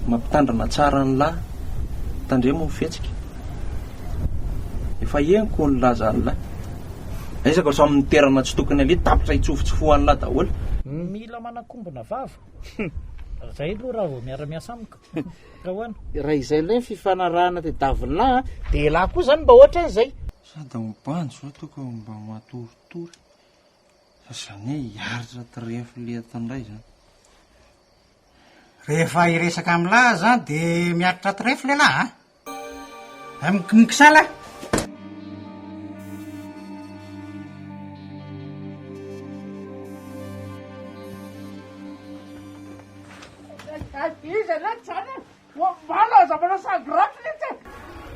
Mampitandrina tsara an'lah. Tandremo ny fihetsika. Efa henoko ny laza an'lah. Aiza ka samy ny toerana tsy tokony aleha tapitra hitsofotsofohan'lah daholo. Mila manakombona vava. Zay aloha raha vao miara-miasa amiko. Ahoana? Raha izay indray ny fifanarahana tediavin'lah dia elah koa izany mba ohatran'izay. Sady mibanjy zao tokony mba matoritory. Fa zany hoe hiaritra trefle eto indray zany. Rehefa hiresaka amin'lah zany de miaritra trefle lah a! Mikisala.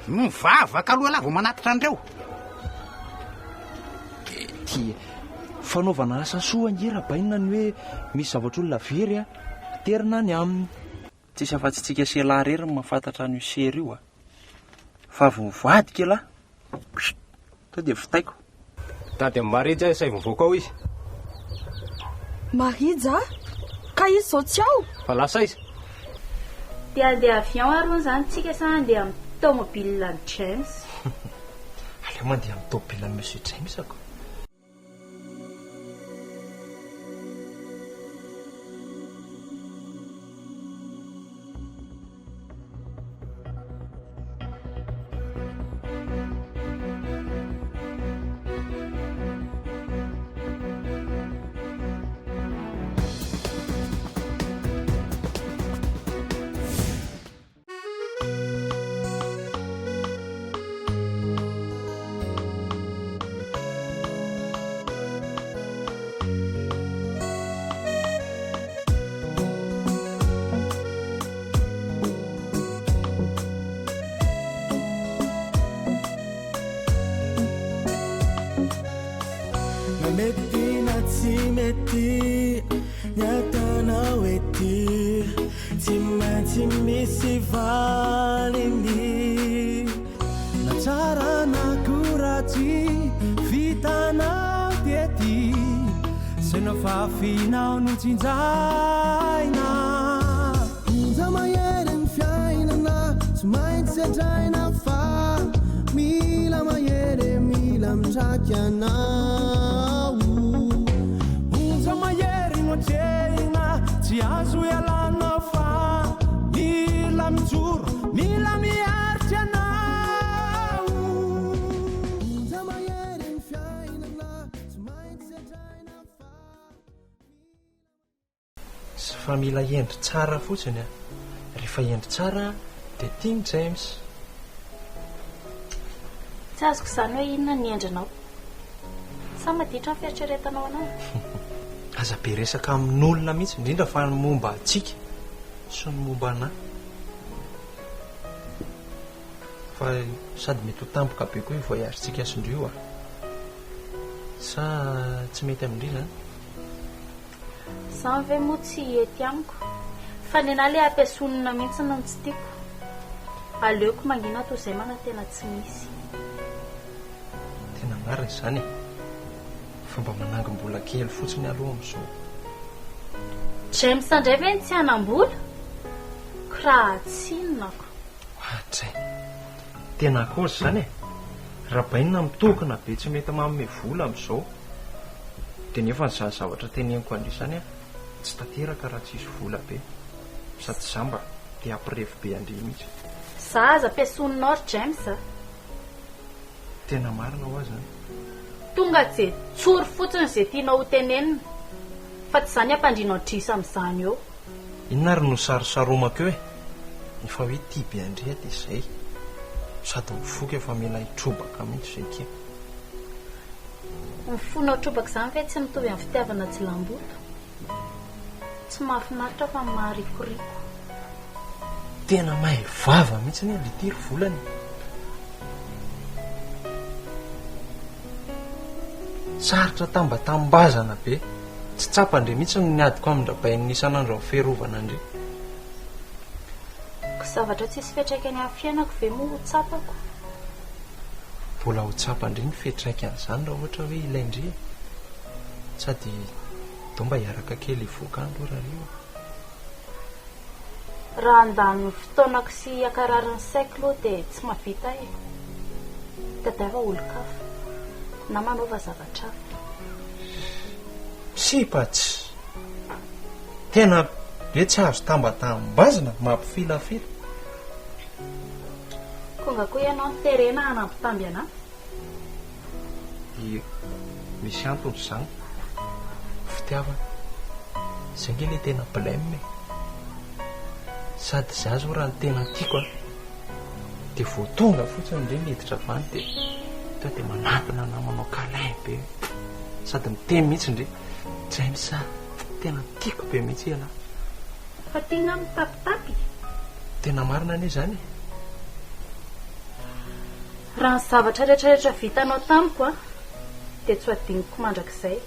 Mivavaka aloha lah vao manatitra an'ireo. Ty fanaovana asa soa ange rabainina ny hoe misy zavatr'olona very a, aterina any aminy. Tsisy afa-tsy tsika sy elah irery no mahafantatra an'io sery io a. Fa avy mivadika elah, to dia vitaiko. Mitady an'i Marija aho, asaivo mivoaka ao izy. Marija? Ka izy izao tsy ao? Fa lasa aiza? Dia handeha avion ary hono izany tsika sa handeha amin'ny tomobile an'i James? Aleo mandeha amin'ny tomobile an'i Monsieur James ako. Na mety na tsy mety ny ataonao ety Tsy maintsy misy valiny Na tsara na koa ratsy vitanao tety Zay nafafinao no tsinjaina Onja mahery ny fiainana tsy maintsy sedraina Fa mila mahery e, mila mitraky anao Onja mahery no atrehina tsy azo ialana Fa mila mijoro, mila miaritra ianao Onja mahery ny fiainana tsy maintsy sedraina Fa Fa mila hendry tsara fotsiny a! Rehefa hendry tsara dia tian'i James. Tsy azoko izany hoe inona ny endrinao. Sa maditra ny fieritreretanao anah? Aza be resaka amin'olona mihitsy, indrindra fa ny momba antsika sy ny momba anah. Fa sady mety ho tampoka be koa io voyage-tsika sy ndry io a! Sa tsy mety amin-dry izany? Zany ve moa tsy hety amiko? Fa nenah le ampiasonina mihitsy no tsy tiako. Aleoko mangina toy izay manantena tsy misy. Tena marina izany e! Fa mba manangom-bola kely fotsiny aloha amin'izao. James indray ve no tsy hanam-bola? Ko raha tsinona ko. Oadray! Tena akory izany e! Rabainina mitokona be tsy mety manome vola amin'izao. Dia nefa izany zavatra teneniko an-dry izany an, tsy tanteraka raha tsisy vola be. Sady za mba te hampirevy be an-dry mihitsy. Za aza ampiasoninao ry James a! Tena marina hoa zany. Tonga dia tsory fotsiny izay tianao ho tenenina fa tsy izany ampandrianao drisa amin'izany eo. Inona ary no sarosaromako eo e? Efa hoe tia be an-dry aho dia izay. Sady ny foko efa mila hitrobaka mihitsy izay kia. Ny fonao trobaka izany ve tsy mitovy amin'ny fitiavana jilamboto? Tsy mahafinaritra fa maharikoriko. Tena mahay vava mihitsy anie le ty ry volana e. Sarotra tambatambazana be. Tsy tsapan-dry mihitsy ny adiko amin-dRabainina isan'andro amin'ny fiarovana an-dry. Ko zavatra tsisy fiantraikany amin'ny fiainako ve moa ho tsapako? Mbola ho tsapan-dry ny fiantraikan'izany raha ohatra hoe ilain-dry e. Sady ndao mba hiaraka kely hivoaka any aloha Rariva. Raha handany ny fotoanako sy hankarary ny saiko aloha dia tsy mahavita aho e. Tadiava olon-kafa na manaova zavatra hafa. Sipa tsy. Tena be tsy azo tambatambazina, mampifilafila. Ko nga koa ianao no terena hanambitamby anah? Dia misy antony izany. Fitiavana. Izay ange ilay tena blème e. Sady izaho izao raha ny tena tiako an, dia vao tonga fotsiny indray miditra avy any dia tonga dia manatona anah manao câlin be. Sady miteny mihitsy indray, James a, tena tiako be mihitsy ialahy. Fa tiana mitapitapy? Tena marina anie izany e. Raha ny zavatra rehetrarehetra vitanao tamiko an, dia tsy ho adinoko mandrakizay.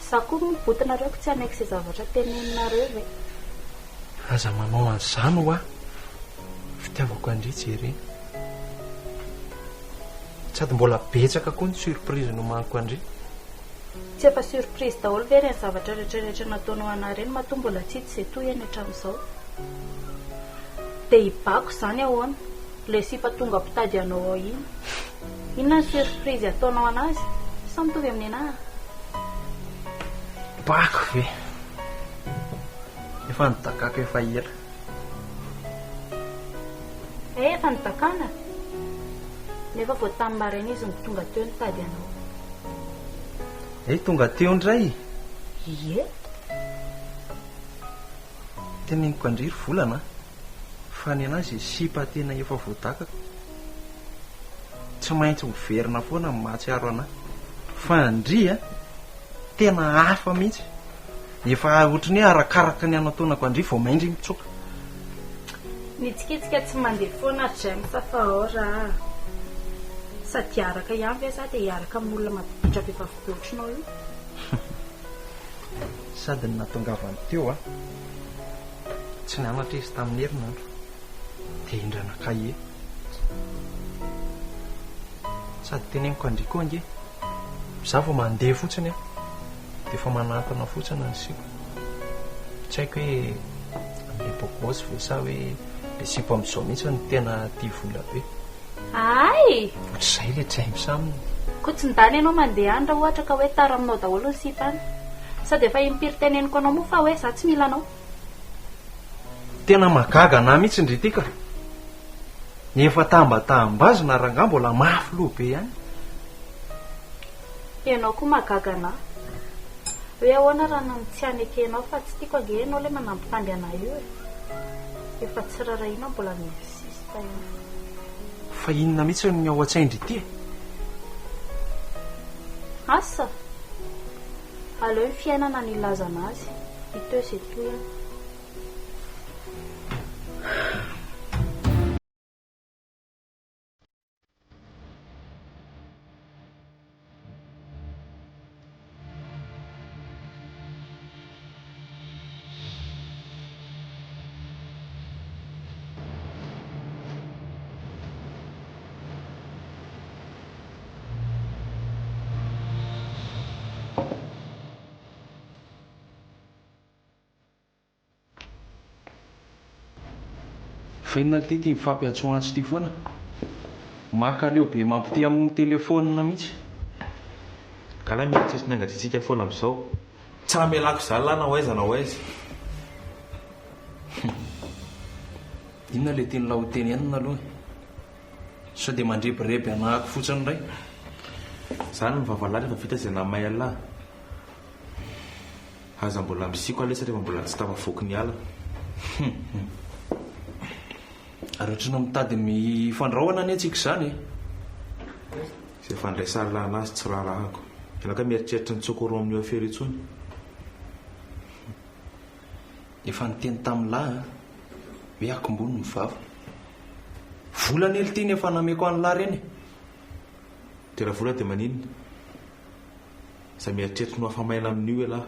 Za koa moa botinareo ko tsy hanaiky izay zavatra teneninareo ve? Aza manao an'izany hoa! Fitiavako an-dry jerena. Sady mbola betsaka koa ny surprise nomaniko an-dry. Tsy efa surprise daholo ve ireny zavatra rehetrarehetra nataonao anah ireny matoa mbola tsy hita izay tohiny hatramin'izao? Dia i Bako izany ahoana? Ilay sipa tonga mpitady anao ao iny. Inona ny surprise ataonao anazy? Sa mitovy amin'ny anah? Bako ve? Efa nidakako efa ela. Eh, efa nidakana? Nefa vao tamin'ny maraina izy no tonga teo nitady anao. Eh, tonga teo indray? Ie. Teneniko an-dry ry Volana a! Fa ny anah izay sipa tena efa voadakako tsy maintsy miverina foana ny mahatsiaro anah. Fa ndry a! Tena hafa mihitsy. Efa ohatran'ny hoe arakaraka ny anatonako an-dry vao may ndry mitsoka. Mitsikitsika tsy mandeha foana ry James fa ao raha. Sady hiaraka ihany ve za dia hiaraka amin'olona maditra vehivavy be ohatranao io? Sady ny nahatongavany teo a! Tsy nianatra izy tamin'ny herinandro dia hindrana cahier. Sady teneniko an-dry koa ange, za vao mandeha fotsiny aho dia efa manantona fotsiny ny sipa. Tsy haiko hoe amin'ilay beau gosse ve sa hoe ilay sipa amin'izao mihitsy no tena tia vola be. Hay! Ohatr'izay ilay James aminy. Koa tsy ndany ianao mandeha any raha ohatra ka hoe tara aminao daholo ny sipa any. Sady efa impiry teneniko anao moa fa hoe za tsy mila anao. Tena mahagaga anah mihitsy ndry ity ka. Efa tambatambazina rangahy mbola mafy loha be ihany. Ianao koa mahagaga anah. Hoe ahoana raha ny tsy hanekenao fa tsy tiako ange ianao ilay manambitamby anah io e. Efa tsy rarahiana mbola mi-insiste ihany. Fa inona mihitsy ny ao an-tsain-dry ity e? Asa! Aleo ny fiainana no ilazana azy. Hita eo izay tohiny. Fa inona ity ity mifampiantsoantso ity foana? Mankaleo be mampite hamono telephone mihitsy. Kala mieritreritra ny hangatsiatsiaka foana amin'izao. Tsy hamelako izany lahy na ho aiza na ho aiza. Inona ilay tian'lah ho tenenina aloha e? Sao dia mandrebireby anahako fotsiny indray? Izany ny vavalahy rehefa vita izay namay an'lah. Aza mbola misiko aloha rehefa mbola tsy tafavoaky ny ala. Hum. Ary ohatran'ny mitady mifandrahona anie tsika izany e. Izay fandraisan'lah anazy tsy raharahako. Ianao kay mieritreritra ny tsokoro amin'io afera io intsony. Efa niteny tamin'lah aho hoe akombony ny vava. Vola anie lty ny efa nameko an'lah reny e. Dia raha vola dia maninona? Aza mieritreritra ny ho afa-maina amin'io ialahy.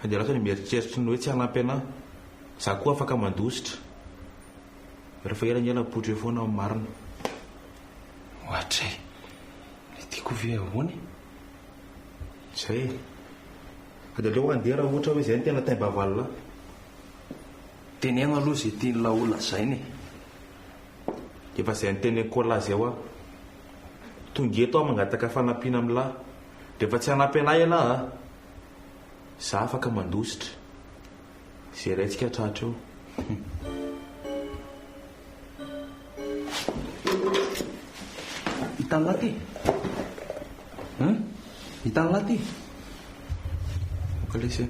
Fa ny ialahy sao dia mieritreritra ny hoe tsy hanampy anà. Za koa afaka mandositra. Rehefa ela ny ela mipoitra eo foana ny marina. Ohatray. Ilay tiako ve ahoana e? Zay e. Fa dia aleo handeha raha ohatra hoe zay no tena taim-bavalolahy. Teneno aloha izay tian'lah ho lazaina e. Efa izay niteneniko an'lah izay hoa. Tonga eto aho mangataka fanampiana amin'lah. Rehefa tsy hanampy anah ialahy a! Za afaka mandositra. Izay raintsika tratra eo. Hitan'lah ty? Hein? Hitan'lah ty? Aoka lesy e.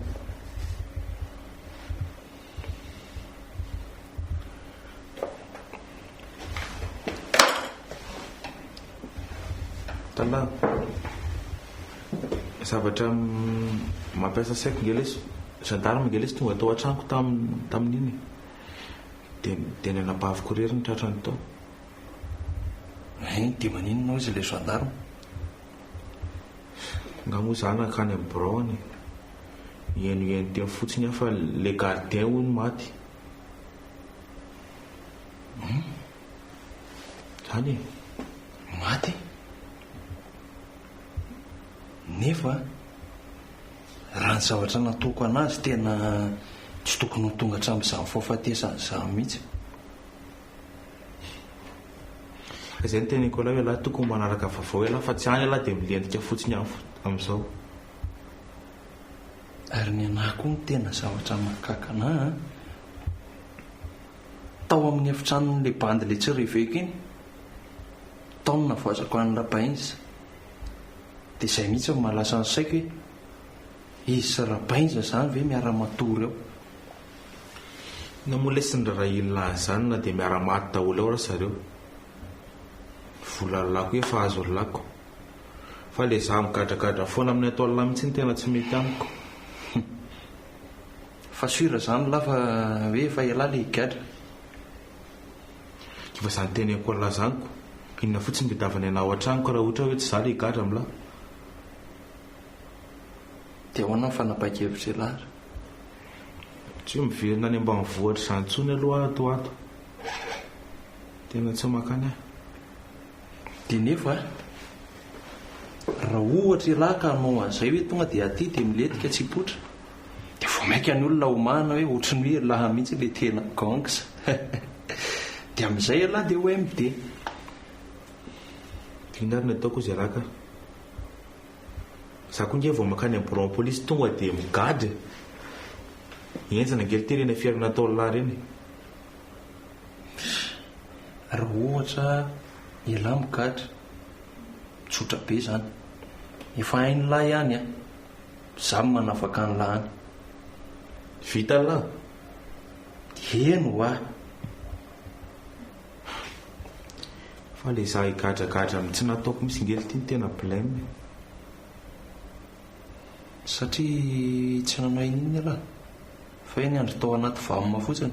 Tala, zavatra mampiasa saiko nge lesy, gendarme nge lesy tonga tao an-tranoko tamin'iny e. Dia dia ny anabaviko irery no tratrany tao. Hein, dia maninona hozy ilay gendarme? Nga moa za nankany amin'ny birao any e. Nihainohaino teny fotsiny aho fa le gardien hono maty. Hum. Zany e. Maty? Nefa raha ny zavatra nataoko anazy tena tsy tokony ho tonga hatramin'izany fahafatesana izany mihitsy. Ka izay no teneniko anao ialahy tokony manaraka vaovao ialahy fa tsy any ialahy dia milentika fotsiny any amin'izao. Ary ny anah koa no tena zavatra mahagaga anah an! Tao amin'ny efitranon'ilay bandy ilay tsy reveko iny, tao no navoazako an'i Rabainz. Dia izay mihitsy no mahalasa ny saiko hoe izy sy Rabainz izany ve miara-matory ao? Inona moa lesy ny raharahian'lah izany na dia miara-maty daholo ao ary zareo? Ny volan'lah koa efa azon'lah ko. Fa le za migadragadra foana amin'ny ataon'lah mihitsy no tena tsy mety amiko. Hum. Fa sûr zany lah fa hoe efa elah le higadra? Efa zany teneniko an'lah zany ko. Inona fotsiny no tadiaviny anah ao an-tranoko raha ohatra hoe tsy za le higadra amin'lah? Dia ahoana ny fanapahan-kevitr'ialahy ary? Tsy hoe miverina any ambanivohitra izany intsony aloha aho ato ho ato. Tena tsy mankany aho. Dia nefa raha ohatra ialahy ka hanao an'izay hoe tonga dia aty dia milentika tsy hipoitra, dia vao mainka ny olona homana hoe ohatry ny hoe ialahy mihitsy ilay tena gangs. Dia amin'izay ialahy dia ho MD. Dia inona ary no ataoko hozy ialahy ka? Za koa nge vao makany am birao polisy tonga dia migadra e! Henjana nge lty ireny affaire nataon'lah ireny e! Raha ohatra elah migadra, tsotra be zany. Efa hain'lah ihany an! Za no manafaka an'lah any. Vitan'lah? Eny hoa! Fa le za higadragadra amin'ny tsy nataoko mihitsy nge lty no tena blem e. Satria tsy nanao inona ialahy fa hoe niandry tao anaty vam fotsiny.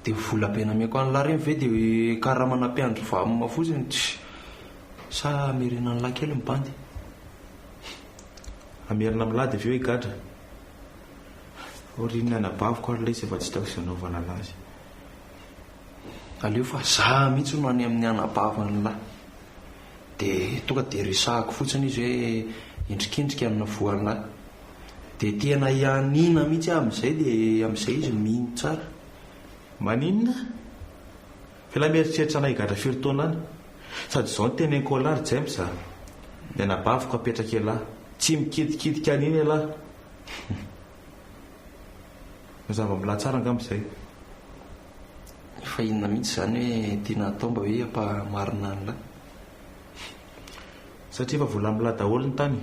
Dia vola be nameko an'lah ireny ve dia karamana mpiandry vam fotsiny? Tsia. Sa hamerina an'lah kely ny bandy? Hamerina amin'lah dia avy eo higadra? Aorian'ny anabaviko ary lesy efa tsy hitako izay hanaovana anazy. Aleo fa za mihitsy no any amin'ny anabavin'lah. Dia tonga dia resahako fotsiny izy hoe endrikendrika ny navoan'lah. Dia tena hianiana mihitsy aho amin'izay dia amin'izay izy mino tsara. Maninona? Fa ilay mieritreritra anay higadra firy taona any? Sady izao no teneniko an'lah ry James a! Ny anabaviko apetraka elah. Tsy mikidikidiky an'iny elah. Mazava amin'lah tsara angamba izay. Fa inona mihitsy izany hoe tiana hatao mba hoe hampahamarina an'lah? Satria efa voalamin'lah daholo ny tany.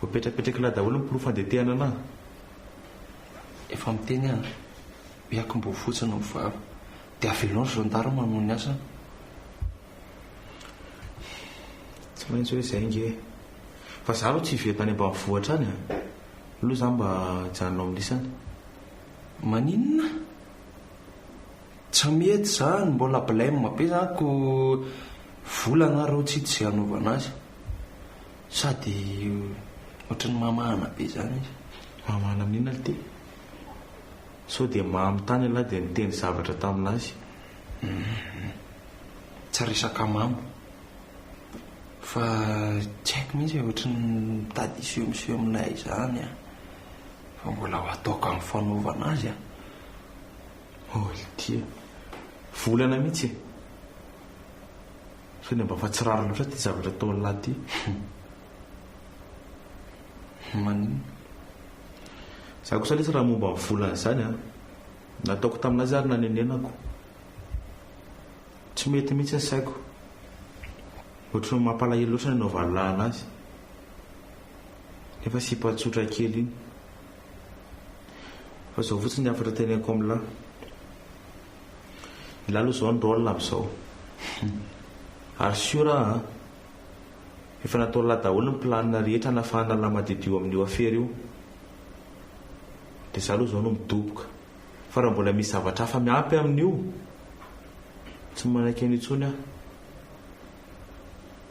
Voapetrapetrak'lah daholo ny porofo handetehana anah. Efa miteny aho an, hoe akombo fotsiny ny vava. Dia avelao ny gendarme hanao ny asany. Tsy maintsy hoe izay ange e. Fa za aloha tsy hiverina any ambanivohitra any a. Aloha za mba hijanona ao amin'isany. Maninona? Tsy mety zany, mbola blème be zany ko vola nareo tsy hita izay hanaovana azy. Sady ohatran'ny mamahana be zany izy. Mamahana amin'inona lty? Sao dia mamy tany ialahy dia niteny zavatra tamin'azy? Hum, tsy resaka mamo fa tsy haiko mihitsy e, ohatran'ny mitady hiseho miseho aminay izany an. Fa mbola ho ataoko amin'ny fanaovana azy an. Oh ity e! Volana mihitsy e! Sao dia mba fa tsy rariny loatra ity zavatra ataon'lah ity. Maninona? Za kosa lesy raha momba ny volana izany an! Nataoko tamin'azy ary nanenenako. Tsy mety mihitsy ny saiko. Ohatry ny mampalahelo loatra ny anaovan'lah anazy. Nefa sipa tsotra kely iny. Fa izao fotsiny ny hafatra teneniko amin'lah. Ilah aloha izao ny rôle amin'izao. Ary sûr aho an, efa nataon'lah daholo ny planina rehetra hanafahana an'lah madiodio amin'io afera io. Dia izaho aloha izao no midoboka. Fa raha mbola misy zavatra hafa miampy amin'io, tsy manaiky an'io intsony aho.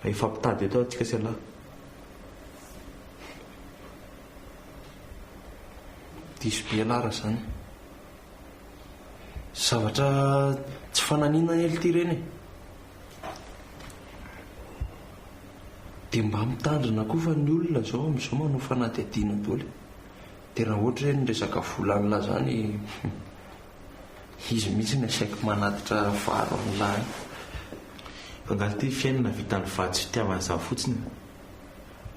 Fa hifampitady eto aho tsika sy ialahy. Diso be lara zany. Zavatra tsy fananina anie lty ireny e. Dia mba mitandrina koa fa ny olona zao amin'izao manao fanadihadiana daholo e. Dia raha ohatra hoe ny resaka vola an'lah zany izy mihitsy no asaiko manatitra vary an'lah any. Fa angaha ity fiainana vitan'ny vady sy fitiavana za fotsiny e.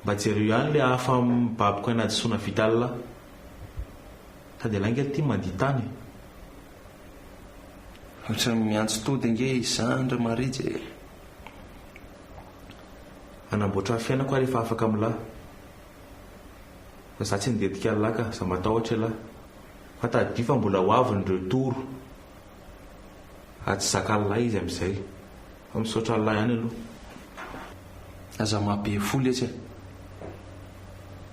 Mba jereo ihany le hafa mibaboka ny hadisoana vitan'lah. Sady ialahy ange ity mandia tany e. Ohatran'ny miantso tody ange izany ry Marija e. Hanamboatra ny fiainako aho rehefa afaka amin'lah. Fa za tsy nidetika an'lah ka, za matahotra elah. Fa tadidio fa mbola ho avy ny retour. Ary tsy zakan'lah izy amin'izay. Fa misaotra an'lah ihany aloha. Aza maha be fo letsy e.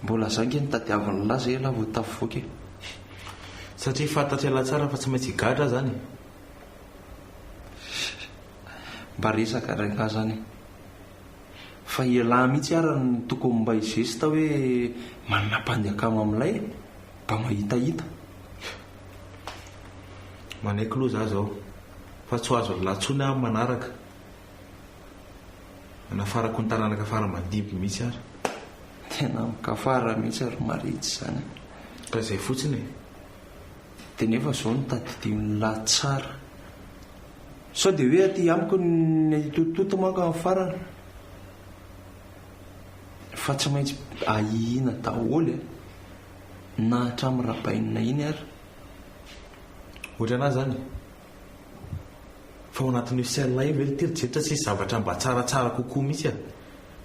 Mbola za nge no tadiavin'lah zay elah vao tafavoaka e. Satria fantatr'elah tsara fa tsy maintsy higadra aho zany e. Mba resaka rangaha zany e. Fa elah mihitsy ara no tokony mba hi-geste hoe manana mpandeha akama amin'ilay e. Mba mahitahita. Manaiky loha za zao fa tsy ho azon'lah tsony aho manaraka. Anafarako ny taranaka fara aman-dimby mihitsy ary. Tena mikafara mihitsy ry Maritsy izany e. Ka izay fotsiny e. Dia nefa izao no tadidion'lah tsara. Sao dia hoe aty amiko ny hitotototo manko amin'ny farany. Fa tsy maintsy ahiahiana daholo e. Na hatramin'ny rabainina iny ary. Ohatranà zany. Fa ao anatin'io cell io ve ry Tirjetra tsisy zavatra mba tsaratsara kokoa mihitsy a?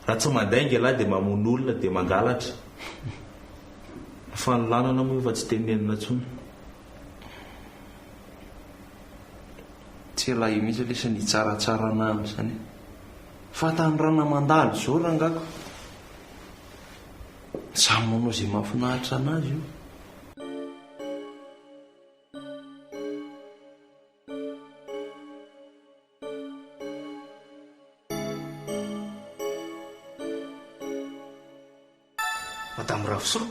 Raha tsy mandainga ialahy dia mamono olona dia mangalatra. Ny fanolanana moa efa tsy tenenina intsony. Tsy ialahy io mihitsy lesy ny hitsaratsara anà amin'izany e. Fahatanorana mandalo izao rangako. Samy manao izay mahafinaritra an'azy io. Madame Ravosoa,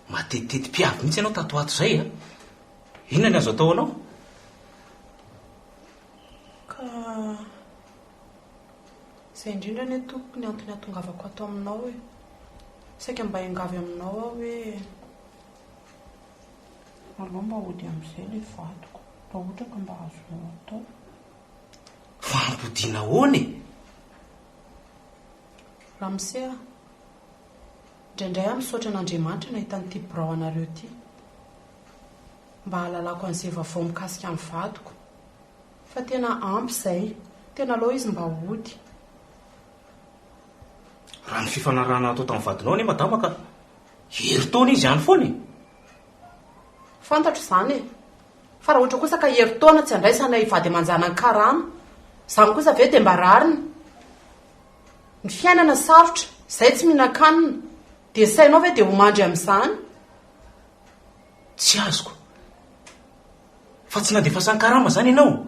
matetitety mpiavy mihitsy ianao tato ho ato izay a! Inona ny azo atao anao? Ka izay indrindra anie tompoko ny antony hahatongavako ato aminao e! Saika mba hiangavy aminao aho hoe. Aleo mba hody amin'izay ilay vadiko raha ohatra ka mba azonao atao. Fa ampodiana ahoana e? Ramose a! Indraindray aho misaotra an'Andriamanitra nahita an'ity birao anareo ity. Mba hahalalako an'izay vaovao mikasika ny vadiko. Fa tena ampy izay. Tena aleo izy mba hody. Raha ny fifanarahana natao tamin'ny vadinao anie madama ka herintaona izy any foana e! Fantatro izany e! Fa raha ohatra kosa ka herintaona tsy andraisanay vady aman-janany karama, izany kosa ve dia mba rariny? Ny fiainana sarotra, izay tsy mihinan-kanina, dia ny sainao ve dia ho mandry amin'izany? Tsy azoko. Fa tsy nandefasany karama izany ianao?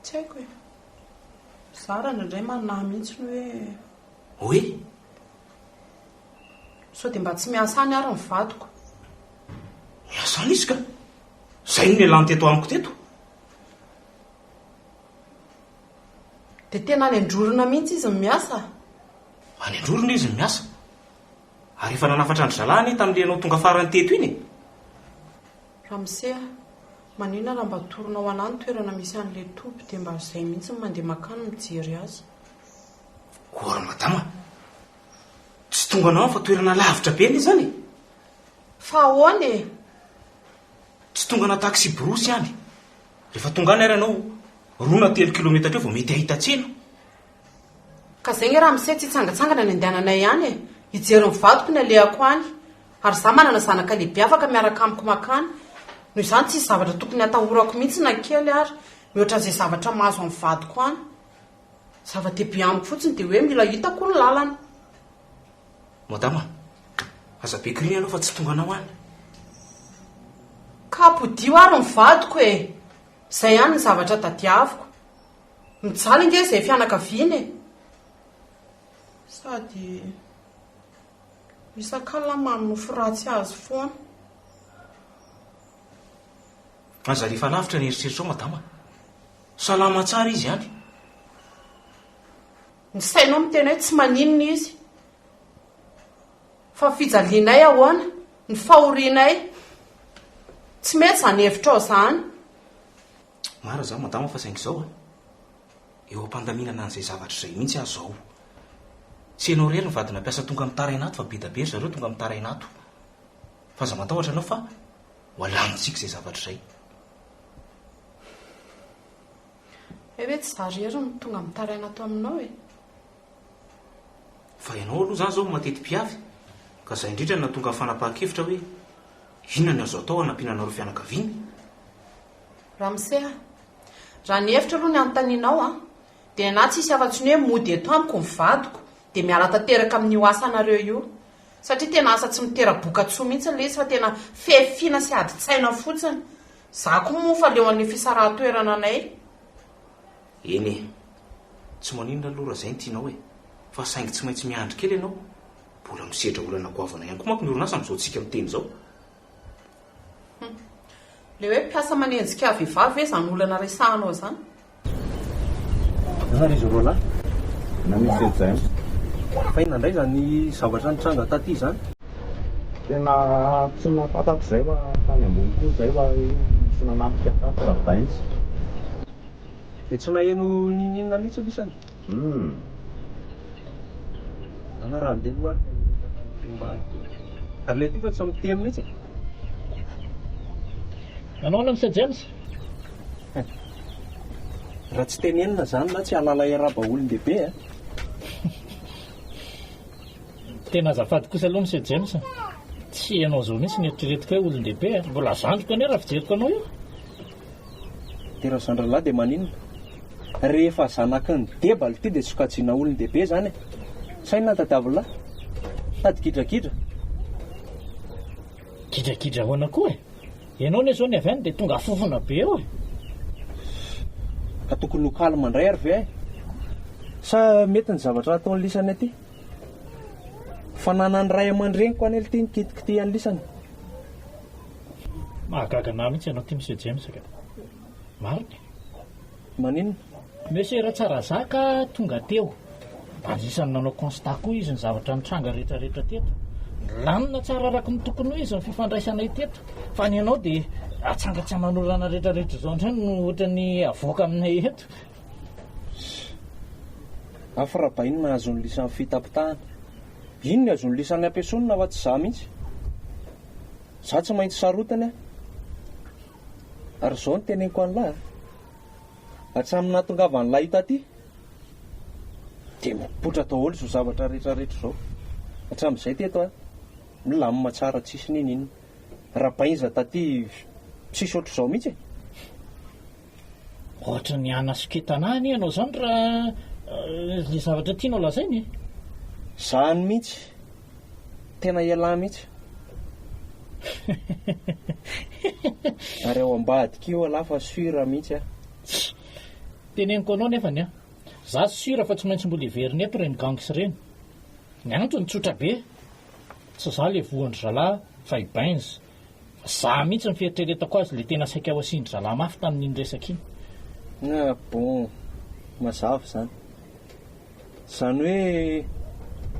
Tsy haiko e. Za raha indraindray manahy mihitsy ny hoe. Hoe? Sao dia mba tsy miasa any ary ny vadiko. Miasa any izy ka. Izay no nialany teto amiko teto. Dia tena any Androrona mihitsy izy no miasa? Any Androrona izy no miasa. Ary efa nanafatra an-dry zalahy anie tamin'ilay ianao tonga farany teto iny e. Ramose a! Maninona raha mba atoronao anah ny toerana misy an'ilay toby dia mba izay mihitsy no mandeha mankany mijery azy. Koa ry madama, tsy tonga anao fa toerana lavitra be anie izany e! Fa ahoana e? Tsy tongana taxi-brousse any. Rehefa tonga any ary ianao, roa na telo kilometatra eo vao mety hahita tsena. Ka zay nge ramose tsy hitsangatsangana ny andehananay any e! Hijery ny vadiko ny alehako any. Ary za manana zanaka lehibe afaka miaraka amiko makany. Noho izany tsisy zavatra tokony hatahorako mihitsy na kely ary, mihoatra an'izay zavatra mahazo an'ny vadiko any. Zava-dehibe amiko fotsiny dia hoe mila hitako ny lalana. Madama, aza be kiriana ianao fa tsy tonga anao any. Ka apodio ary ny vadiko e! Izay ihany ny zavatra tadiaviko. Mijaly ange izay fianakaviana e! Sady isak'alina manonofy ratsy azy foana. Aza alefa lavitra ny eritreritrao madama. Salama tsara izy any. Ny sainao miteny hoe tsy maninona izy. Fa ny fijalianay ahoana? Ny fahorianay? Tsy mety izany hevitrao izany. Marina izany madama fa saingy izao a, eo am-pandaminana an'izay zavatra izay mihitsy aho izao. Tsy ianao irery ny vadina mpiasa tonga mitaraina ato fa be da be ry zareo tonga mitaraina ato. Fa aza matahotra ianao fa ho alamintsika izay zavatra izay. Hay ve tsy izaho irery no tonga mitaraina ato aminao e? Fa ianao aloha izany izao mateti-piavy ka izay indrindra no nahatonga ny fanapahan-kevitra hoe inona no azo atao hanampiana anareo fianakaviana? Ramose a! Raha ny hevitra aloha ny anontanianao an, dia ny ahy tsisy afa-tsy ny hoe mody eto amiko ny vadiko dia miala tanteraka amin'io asanareo io. Satria tena asa tsy mitera-bokatsoa mihitsy ilay izy fa tena fihafiana sy adin-tsaina fotsiny. Za koa moa fa leo an'ilay fisarahan-toerana anay. Eny e! Tsy maninona aloha raha izay no tianao e! Fa saingy tsy maintsy miandry kely ianao. Mbola misedra olana goavana ihany koa manko ny orinasa amin'izao tsika miteny izao. Hum. Ilay hoe mpiasa manenjika vehivavy ve izany olana resahanao izany? Zany izy roalahy. Na Monsieur James. Fa inona indray izany zavatra nitranga taty izany? Tena tsy nahafantatro izay fa tany ambony koa izay fa hoe nisy nanafika tato Rabaintsy. Dia tsy naheno n'inon'inona mihitsy lisany? Hum. Ana raha andeha aloha ary mba Ary ilay ty fa tsy miteny mihitsy e. Nanao ahoana Mister James? Raha tsy tenenina izany na tsy hahalala hiarahaba olon-dehibe a. Tena azafady kosa aloha Monsieur James. Tsy ianao izao mihitsy no eritreretiko hoe olon-dehibe a. Mbola zandriko anie raha fijeriko anao io. Dia raha zandrilahy dia maninona? Rehefa zanaky ny deba lty dia sokajiana olon-dehibe izany e. Sa inona ny tadiavin'lah? Tady gidragidra? Gidragidra ahoana koa e? Ianao anie izao ny avy any dia tonga fofona be eo e! Ka tokony ho calme indray ary ve ahy? Sa mety ny zavatra ataon'i lisany aty? Fananan'ny ray aman-dreniko anie lty ny kitikitihan'i lisany. Mahagaga anah mihitsy ianao ity Monsieur James ka. Marina e. Maninona? Monsieur Ratsarazaka tonga teo. Anisan'ny nanao constat koa izy ny zavatra nitranga rehetra rehetra teto. Nilamina tsara araka ny tokony ho izy ny fifandraisanay teto. Fa ny anao dia atsanga tsy aman'olana rehetra rehetra izao indray no ohatran'ny avoaka aminay eto. Hafa Rabainy nahazo ny lisan'ny fitapitahana. Iny ny azon'ny lisany ampiesonina fa tsy za mihitsy. Za tsy maintsy sarotiny aho. Ary izao no teneniko an'lah a. Hatramin'ny nahatongavan'lah io taty dia mipoitra daholo izao zavatra rehetra rehetra izao. Hatramin'izay teto a, milamina tsara tsisy n'inon'inona. Rabainza taty tsisy ohatr'izao mihitsy e. Ohatry ny hanasoketana ahy anie ianao izany raha ilay zavatra tianao lazaina e. Izany mihitsy. Tena ialahy mihitsy. Ary ao ambadika io ialahy fa sûr mihitsy aho. Teneniko anao nefany an. Za sûr fa tsy maintsy mbola hiverina eto ireny gangs ireny. Ny antony tsotra be. Tsy za le voan-dry zalahy fa i Benz. Za mihitsy ny fieritreretako azy le tena saika ho asian-dry zalahy mafy tamin'iny resaka iny. Ah bon, mazava izany. Izany hoe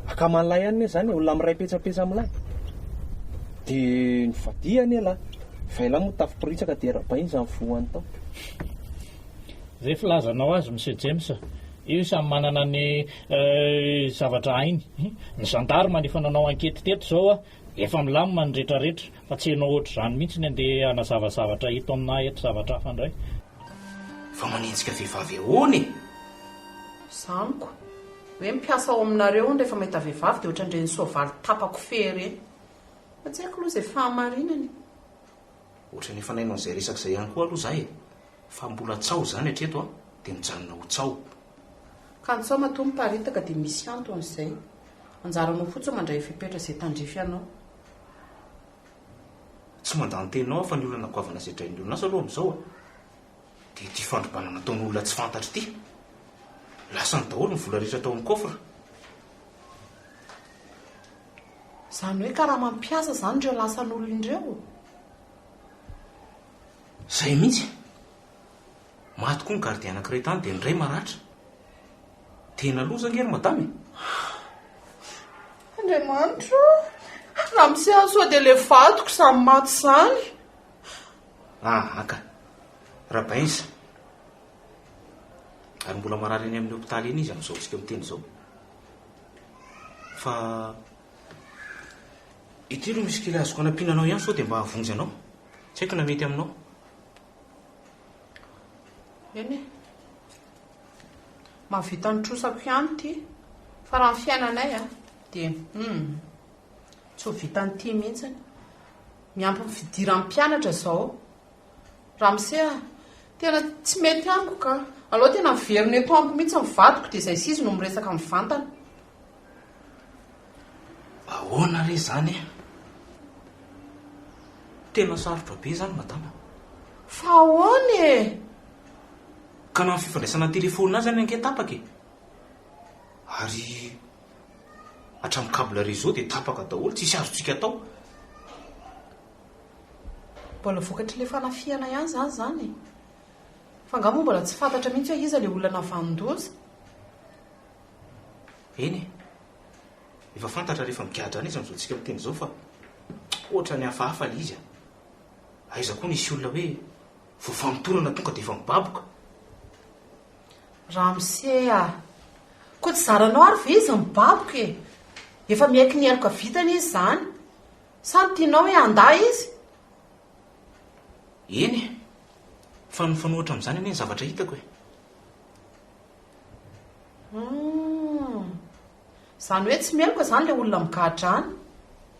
akaman'lahy ihany anie izany e, olona miray petsapetsa amin'lahy. Dia nivadia anie lahy. Fa elah moa tafiporitsaka dia rabaina izany voany tao. Zay filazanao azy Monsieur James. Io samy manana ny zavatra hainy. Ny gendarme efa nanao enquete teto zao a, efa milamina ny retraretra fa tsy enao ohatr'izany mihitsy ny andeha hanazava zavatra eto aminà eto zavatra hafa indray. Fa manenjika vehivavy ahoana e? Zamiko, hoe mpiasa ao aminareo hono rehefa mahita vehivavy dia ohatran'ireny soavaly tapa-kofehy ireny. Fa tsy haiko aloha izay fahamarinany. Ohatran'ny efa naino an'izay resaka izay ihany koa aloha za e! Fa mbola tsaho izany hatreto an, dia mijanona ho tsaho. Ka ny tsaho matoa miparitaka dia misy antony izay. Anjaranao fotsiny mandray fepetra izay tandrify anao. Tsy mandà ny teninao aho fa ny olana goavana sedrain'ny orinasa aloha amin'izao an, dia ity fandrobana nataon'olona tsy fantatra ity. Lasany daholo ny vola rehetra tao amin'ny coffre. Izany hoe karama mpiasa izany ireo lasan'olona ireo? Izay mihitsy. Maty koa ny gardien anankiray tany dia ny iray maratra. Tena loza ange ry madama e! Andriamanitra o! Ramose a, sao dia ilay vadiko izany maty izany? Aa ka! Rabainsa. Ary mbola marary eny amin'ny hopitaly eny izy amin'izao tsika miteny izao. Fa ity aloha misy kely azoko anampiana anao ihany sao dia mba hahavonjy anao. Tsy haiko na mety aminao. Eny e. Mahavita ny trosako ihany ity. Fa raha ny fiainanay a, dia hum, tsy ho vitan'ity mihitsy. Miampy ny fidiran'ny mpianatra izao. Ramose a, tena tsy mety amiko ka. Aleo tena miverina eto amiko mihitsy ny vadiko dia izay sy izy no miresaka mivantana. Ahoana re izany e? Tena sarotra be izany madama. Fa ahoana e? Ka na ny fifandraisana an-telefaonina aza ange tapaka e. Ary hatramin'ny câble réseau dia tapaka daholo, tsisy azontsika atao. Mbola vokatr'ilay fanafihana ihany izany izany e! Fa angaha moa mbola tsy fantatra mihitsy hoe iza ilay olona nahavanon-doza? Eny e! Efa fantatra rehefa migadra any izy amin'izao tsika miteny izao fa ohatran'ny hafahafa ilay izy a! Aiza koa nisy olona hoe vao famotorana tonga dia efa mibaboka? Ramose a! Koa tsy zaranao ary ve izy mibaboka e? Efa miaiky ny heloka vitany izy izany. Sa ny tianao hoe handà izy? Eny e! Fa ny mifanohitra amin'izany anie ny zavatra hitako e! Humm. Izany hoe tsy meloka izany ilay olona migadra any?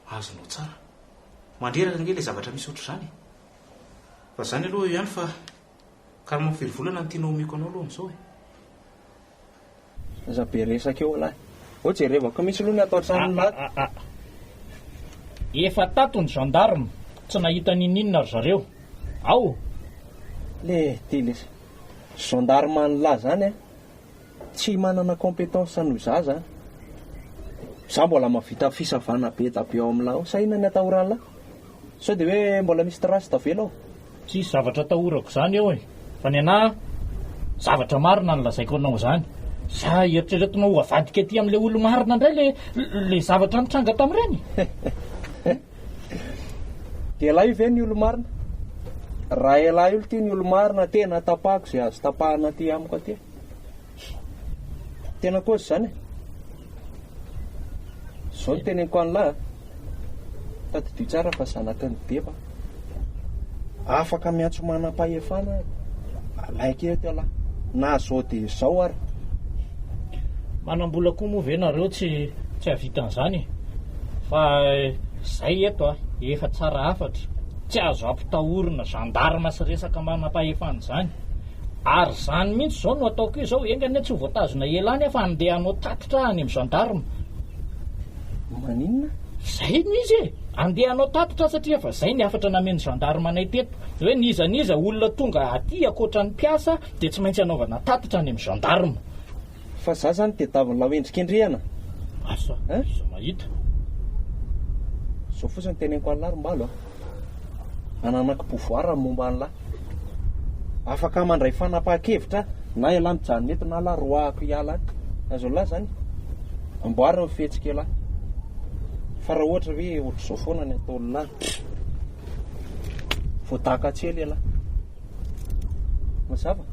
Azonao tsara. Mandreraka ange ilay zavatra misy ohatr'izany e! Fa izany aloha eo ihany fa karama firy volana no tianao omeko anao aloha amin'izao e? Aza be resaka eo lahy. Ô jerevako mihitsy aloha ny ato an-tranon'i lahy. Ah ah ah. Efa tato ny gendarme, tsy nahita n'ininona ry zareo. Ao! Le ty lesy. Gendarme an'lah zany a, tsy manana compétence noho za zany. Za mbola mahavita fisavana be da be ao amin'lah ao. Sa inona ny atahoran'lah? Sao dia hoe mbola misy trace tavela ao? Tsisy zavatra atahorako izany eo e! Fa ny anah, zavatra marina no lazaiko anao izany. Sa eritreretinao ho avadika aty amin'ilay olo-marina indray ilay ilay zavatra nitranga tamin'ireny? Dia elah io ve ny olo-marina? Raha elah io ity ny olo-marina tena tapahako izay azo tapahana aty amiko aty. Tena cause izany e! Izao no teneniko an'lah a! Tadidio tsara fa zanaky ny deba aho. Afaka miantso manam-pahefana alaiko eto ialahy. Na zao dia izao ary. Manam-bola koa moa ve nareo tsy tsy hahavita an'izany e? Fa zay eto a, efa tsara hafatra. Tsy azo ampitahorina gendarme sy resaka manam-pahefana izany. Ary izany mihitsy izao no ataoko io izao, enga anie tsy ho voatazona ela any aho fa handeha hanao tatitra aho any amin'ny gendarme. Maninona? Izay no izy e! Andeha hanao tatitra aho satria efa izay ny hafatra namen'ny gendarme anay teto, hoe n'iza n'iza olona tonga aty ankoatra ny mpiasa dia tsy maintsy hanaovana tatitra any amin'ny gendarme. Fa za zany tediavin'lah ho endrikendrehana. Asa, iza mahita. Zao fotsiny teneniko an'lah ry Mbalo a. Ananako pouvoir ny momba an'lah. Afaka mandray fanapahan-kevitra na ialahy mijanona eto na lah roahako hiala any. Azon'lah zany? Amboary ny fihetsik'ialahy. Fa raha ohatra hoe ohatr'izao foana ny ataon'lah. Voadaka tsy ela ialahy. Mazava?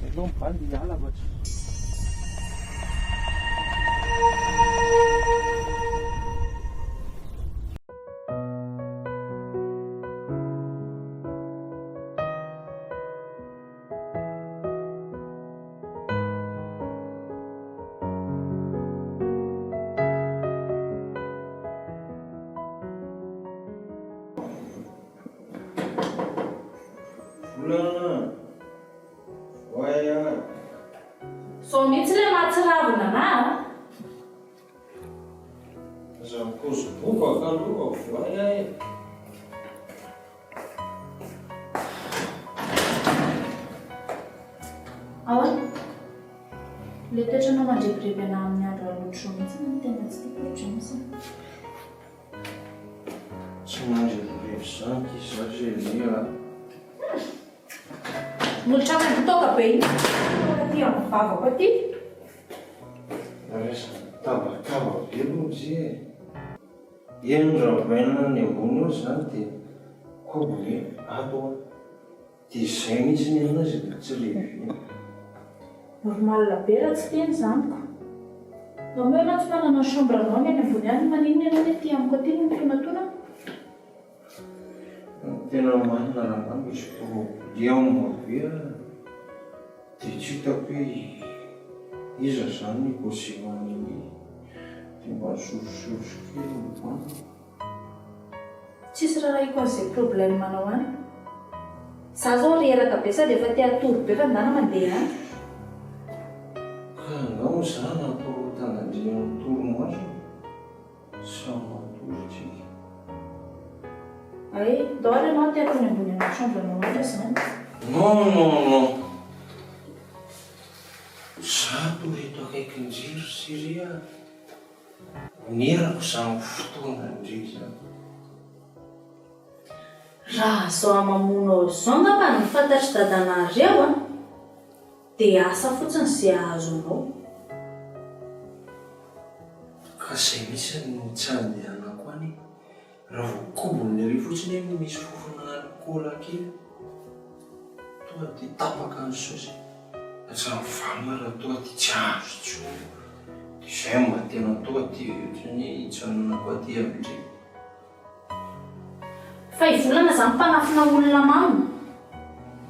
Aleo mibandy hiala fa tsy. Volana, voay a! Zao mihitsy ilay mahatsiravina anah a! Aza mikozy bobaka aloha voay a e! Ahoana? Ilay toetranao mandrebireby anah amin'ny andro alina ohatr'izao mihitsy no tena tsy tiako ry James a! Tsy mandrebireby izany ity za Chérie a! Molotra maimbo-toaka be iny toaka aty amin'ny vavako aty. Resaka tabataba be aloha ndry e! Eny Rabaina any ambony eo izany dia kobo e ato an! Dia izay mihitsy ny anazy no tsy revena. Normal be raha tsy teny izany ko. Nga moa ianao tsy manana ny chambre nao ny any ambony any maninona ianao ny aty amiko aty no mitonatona? Ny tena marina rangahy misy problème be an! Dia tsy hitako hoe iza izany ny causer an'iny dia mba sorisory kely ny bandy. Tsisy rarahiko an'izay problème anao any. Za zao reraka be sady efa te hatory be fa ndana mandeha any. Ka angaha moa za nampirotana an-dry amin'ny torimaso? Samy matory tsika. Hay, ndao ary ianao ateriko any ambony any chambre nao any raha izany. Non non non. Za to eto akaikin-dry ry Siri a. Onerako izany fotoanan-dry izany. Raha zao hamamoanao zao angamba no fantatr'i dadanareo an! Dia asa fotsiny ze ahazo anao. Ka zay mihitsy no tsy andehanako any e! Raha vao kobon'ny ery fotsiny eny misy fofona alikaola kely, tonga dia tapaka ny saosy, hatramin'ny vanona raha tonga dia tsy azo intsony, dia izay no mba tena tonga dia ohatran'ny hoe hijanonako aty amin-dry. Fa i Volana zany mpanafina olona mamo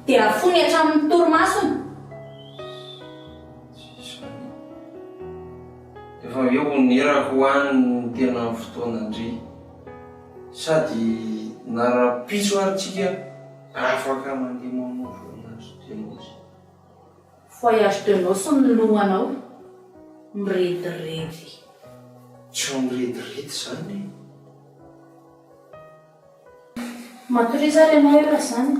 dia afony hatramin'ny torimasony. Tsy izany. Efa avy eo onerako ho any ny tena fotoanan-dry. Sady na rahampitso ary tsika afaka mandeha manao voyage de noces. Voyage de noces ny lohanao. Mirediredy. Tsy mirediredy izany e. Matoriza ary ianao eo raha izany.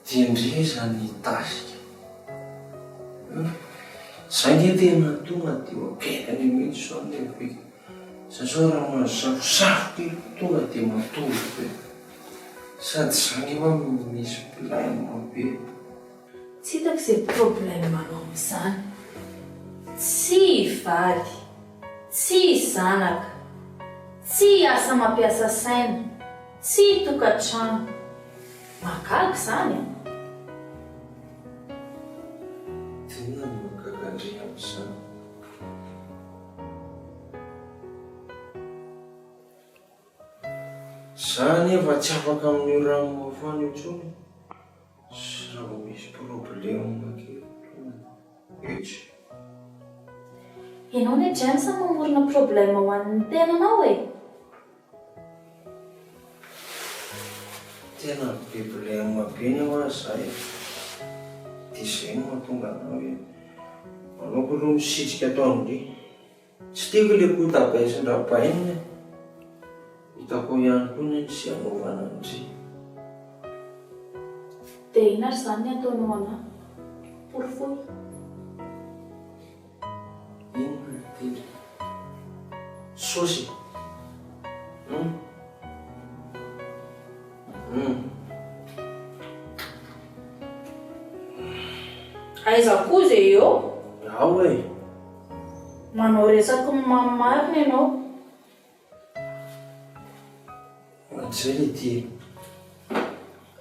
Dia ndry izany hitarika. Hum. Zay nge tena tonga dia eo akaikiny mihitsy izao ny levika. Za zao raha mahazo safosafo kely tonga dia matory be. Sady za nge hoa misy blème be. Tsy hitako izay problème anao amin'izany. Tsy vady, tsy zanaka, tsy asa mampiasa saina, tsy tokantrano. Mahagaga izany an! Inona no mahagaga an-dry amin'izany? Za anefa tsy afaka amin'io rano mafana io intsony sy raha vao misy problème kely tonga dia etsy. Ianao anie James mamorona problème ho an'ny tenanao e! Tena be blème be ny hoa za e! Dia izay no mahatonga anah hoe aleoko aloha misitrika ato amindry. Tsy tiako ilay kotabaizin-dRabainina e! Hitako ao ihany koa anie izay anaovana an-dry. Dia inona ary izany ny ataonao anah? Porofoy. Inona no tendrika? Saosy e! Hum! Hum! Aiza koa izay eo? Ao e! Manao resaky ny mamy marina ianao. Izay le ty e.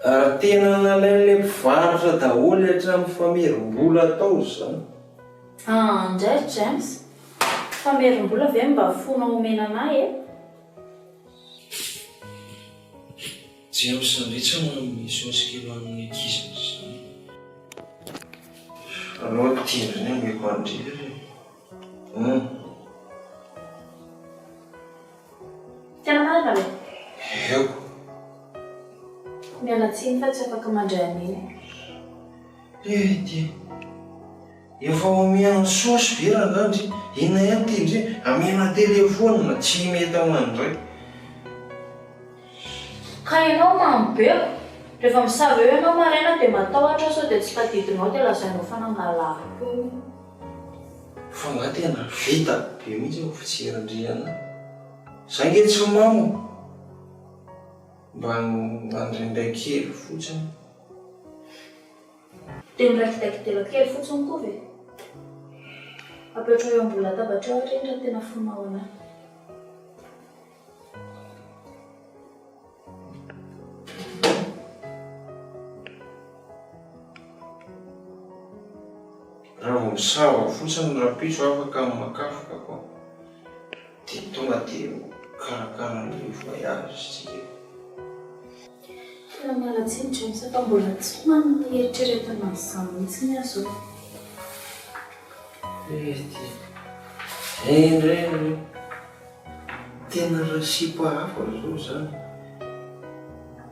Ary tena nalain'ilay mpivarotra daholo hatramin'ny famerim-bola tao izany. Aa ndray ry James, famerim-bola ve no mba fonao omena anah e? James ndray tsy manome saosy kely ho an'ny ankizy izany e. Aleo ity indray no omeko an-dry ry e. Hum. Tena marina ve? Eo. Miala tsiny fa tsy afaka mandray an'iny. Eh ty. Efa omena saosy ve rangaha ndry? Inona ihany ty ndry? Amena telephone tsy mety amandray. Ka ianao mamo be ko! Rehefa misava eo ianao maraina dia matahotra aho sao dia tsy tadidinao dia lazainao fa nangalariko hono. Fa nga tena vita be mihitsy io fijerin-dry ana. Za nge tsy mamo mba nandraindray kely fotsiny. Dia miraikidaiky-dela kely fotsiny koa ve? Apetraho eo ambony latabatra eo ary iny raha tena fonao anah. Raha vao misava fotsiny rahampitso afaka makafoka koa dia tonga dia mikarakara an'ilay voyage tsika. Tena miala tsiny James fa mbola tsy manana hieritreretana an'izany mihitsy aho izao. Ety. Zay indray aloha. Tena raha sipa hafa zao zany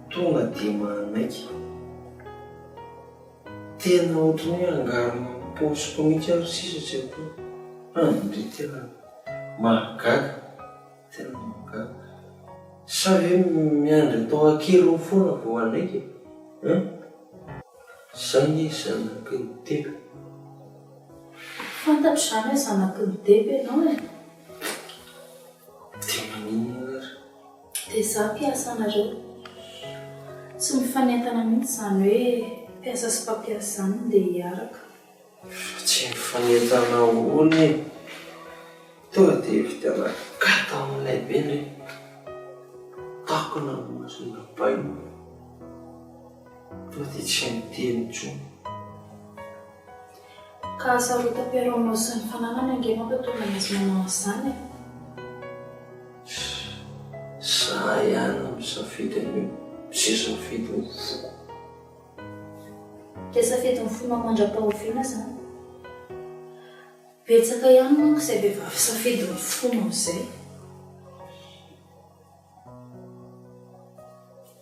tonga dia manaiky. Tena ohatran'ny hoe angarona amin'ny paosiko mihitsy ary sisa tsy atao. Andry tena mahagaga, tena mahagaga. Sa ve miandry atao an-keriny foana vao hanaiky e? Hein? Za anie zanaky ny deba. Fantatro izany hoe zanaky ny deba ianao e. Dia maninona ary? Dia izaho mpiasa anareo. Tsy mifanentana mihitsy izany hoe mpiasa sy mpampiasa izany no ndeha hiaraka. Fa tsy mifanentana ahoana e? Tonga dia vidiana gâteau milay be ndry. Takona ny mason'i Rabaina. Tonga dia tsy miteny intsony. Ka hasarotam-piaro aminao sy ny fananany ange mampatonga an'izy manao an'izany e. Za ihany no misafidy an'io, izay safidin'ny foko. Dia safidin'ny fonao mandra-pahoviana izany? Betsaka ihany manko izay vehivavy safidin'ny fonao izay.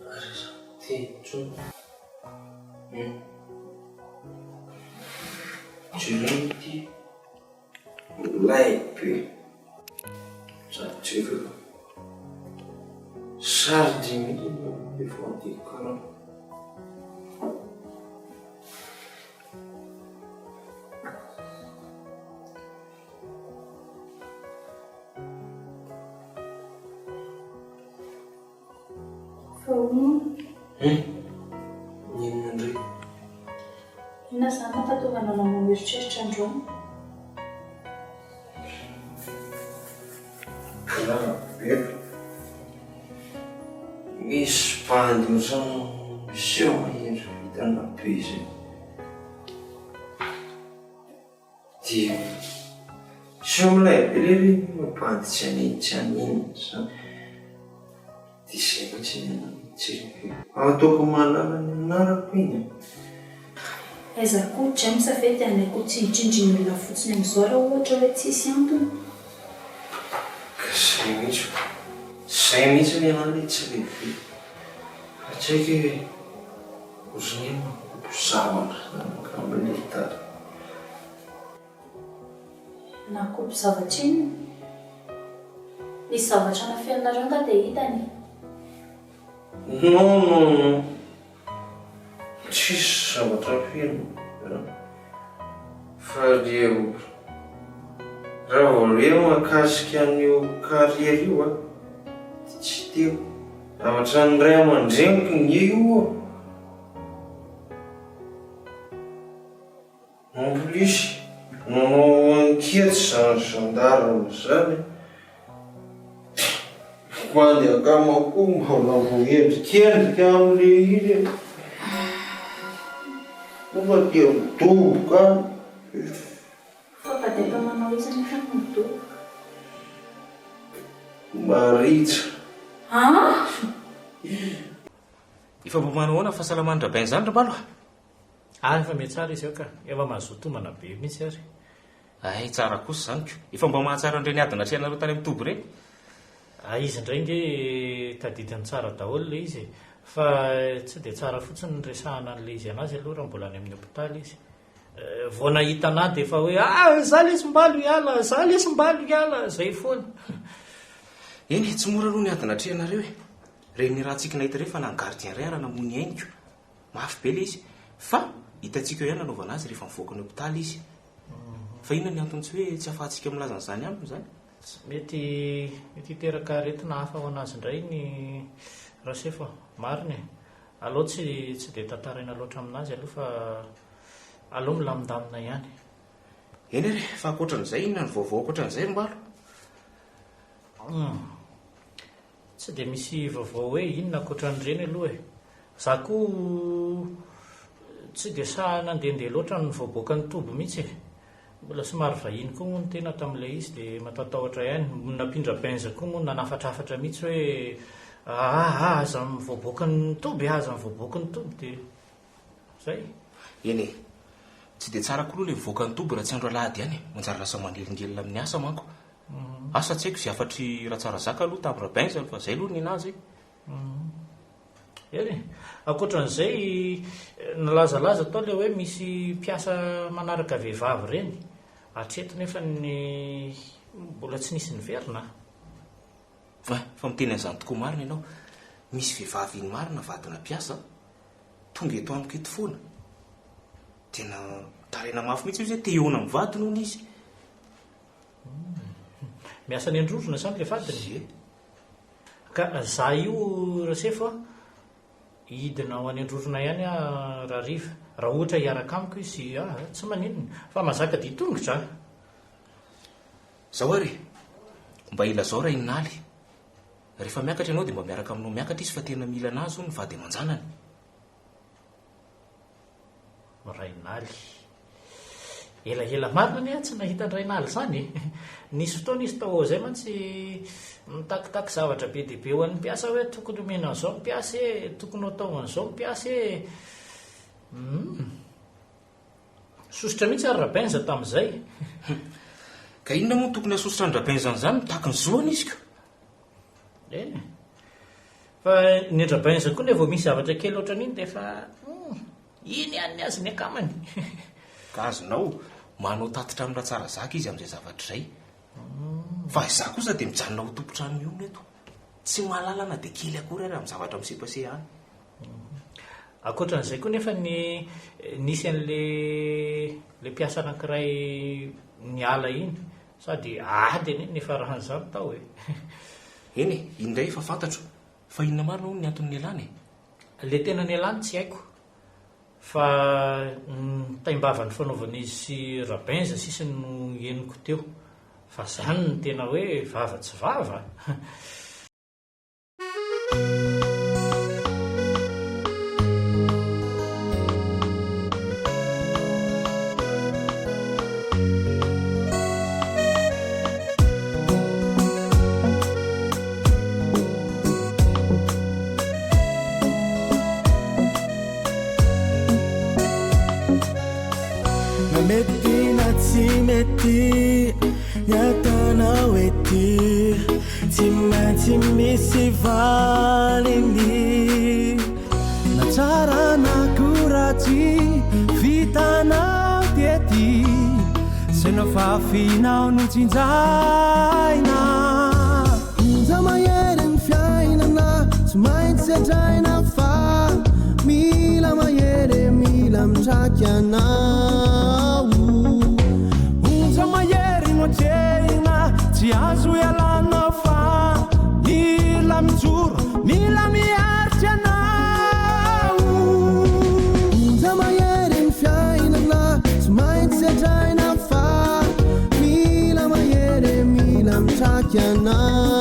Ary aza miteny intsony. Hum. Jereo ity. Milay be. Sady jereo. Sary mihitsy no efa d'écran. Fa hono. Hum! Inona indray? Inona izany mampatonga anao namono eritreritra androany? Grave be. Misy bandy ohatran'ny miseho mahery vintana be izay. Dia seho milay be lery iny bandy tsy haninona tsy haninona zany. Dia izay mihitsy ny anah no jereko e. Ataoko mahalala ny anarako iny an. Aiza koa James ve dia hanaiky ho tsindrindrin'ny olona fotsiny amin'izao raha ohatra hoe tsisy antony? Ka izay mihitsy fa izay mihitsy ny anah ilay tsy reveko. Fa tsy haiko hoe ohatran'ny hoe makobo zavatra izany angamba ilay dada. Nakobo zavatra inona? Nisy zavatra nafeninareo nga dia hitany e? Non non non, tsisy zavatra afenina fa le raha vao hoe mahakasika an'io carrière io an, dia tsy teo, zavatra ny ray aman-dreniko nge io an. En plus, nanao enquete zany gendarme zany. Bandy akama koa mbola voaendrikendrika amin'ilay izy e. Tonga dia midoboka any. Fa vady akamanao iza nefa no midoboka? Maritza. An! Efa mba manao ahoana ny fahasalaman'i Rabain izany ry Mbalo a? Ah, efa mihatsara izy eo ka. Efa mazoto homana be mihitsy ary. Hay, tsara kosa izany ko. Efa mba mahatsara an'ireny ady natrehanareo tany amin'ny toby ireny. Ah, izy indray nge tadidiny tsara daholo ilay izy e. Fa tsy dia tsara fotsiny ny resahana an'ilay izy an'azy aloha raha mbola any amin'ny hopitaly izy. Vao nahita an'ahy dia efa hoe ah, za lesy mbalo hiala, za lesy mbalo hiala, zay foana. Eny e, tsy mora aloha ny ady natrehanareo e. Ireny ratsika nahita ireny fa na ny gardien iray ara namoy ny ainy ko. Mafy be ilay izy. Fa hitantsika eo ihany nanaovana azy rehefa mivoaka ny hopitaly izy. Fa inona ny antony tsy hoe tsy ahafahantsika milaza an'izany aminy izany? Mety mety hiteraka aretina hafa ho an'azy indray ny Rasefo a. Marina e. Aleo tsy tsy dia tantaraina loatra aminazy aloha fa aleo milamindamina ihany. Eny ary e, fa ankoatran'izay inona ny vaovao ankoatran'izay ry Mbalo? Hum. Tsy dia misy vaovao hoe inona ankoatran'ireny aloha e. Za koa tsy dia sahy nandehandeha loatra nivoaboaka ny toby mihitsy e. Mbola somary vahiny koa moa ny tena tamin'ilay izy dia matatahotra ihany. Nampindra benz koa moa nanafatrafatra mihitsy hoe aa aza mivoaboaka ny toby, aza mivoaboaka ny toby dia zay. Eny e. Tsy dia tsara koa aloha ilay mivoaka ny toby raha tsy andro alahady ihany e. Manjary lasa manelingelina amin'ny asa manko. Asa tsy haiko izay hafatr'i Ratsarazaka aloha tamin'i Rabenja fa izay aloha nenazy e. Eny e. Ankoatran'izay, nilazalaza tao ilay hoe misy mpiasa manaraka vehivavy ireny. Hatreto nefa ny mbola tsy nisy niverina. Fa miteny an'izany tokoa marina ianao. Misy vehivavy iny marina vadina mpiasa tonga eto amiko eto foana. Tena mitaraina mafy mihitsy izy hoe te hihaona amin'ny vadiny hono izy. Miasa any Androrona izany ilay vadiny? Ie. Ka za io Rasefo a, hidina ho any Androrona ihany aho rahariva. Raha ohatra hiaraka amiko izy, ah, tsy maninona. Fa mahazaka dia tongotra a! Zao ary e, mba ilazao Raininaly, rehefa miakatra ianao dia mba miaraka aminao miakatra izy fa tena mila anazy hono ny vady aman-janany. Rainaly. Elaela marina anie aho tsy nahita an-dRainaly izany e! Nisy fotoana izy tao ao izay mantsy nitakitaky zavatra be dia be ho an'ny mpiasa hoe tokony homena an'izao ny mpiasa e, tokony ho atao an'izao ny mpiasa e. Hum. Sosotra mihitsy ary Rabenja tamin'izay. Ka inona moa no tokony hahasosotra an-dRabenja an'izany? Mitaky ny zoany izy ka. Eny e. Fa ny an-dRabenja koa anie vao misy zavatra kely ohatran'iny dia efa hum, iny ihany ny azy ny akamany. Ka azonao, manao tatitra amin'i Ratsarazaka izy amin'izay zavatra izay. Fa izaho kosa dia mijanona ho tompon-trano mihono eto. Tsy mahalala na dia kely akory ary amin'ny zavatra mi-se-passer any. Ankoatran'izay koa nefa ny nisy an'ilay ilay mpiasa anankiray niala iny. Sady ady anie ny nifaran'izany tao e! Eny e, iny indray efa fantatro. Fa inona marina hono ny antony nialany e? Ilay tena nialany tsy haiko. Fa ny taim-bava nifanaovan'izy sy Rabenja sisa no henoko teo. Fa zany no tena hoe vava tsy vava. Na mety na tsy mety ny ataonao ety Tsy maintsy misy valiny. Na tsara na koa ratsy vitanao tety Zay nofafinao no tsinjaina. Onja mahery ny fiainana tsy maintsy sedraina fa mila mahery e mila mitraky anao. Onja mahery no atrehina tsy azo ialana fa mila mijoro mila miaritra anao. Onja mahery ny fiainana tsy maintsy sedraina fa mila mahery e mila mitraky anao.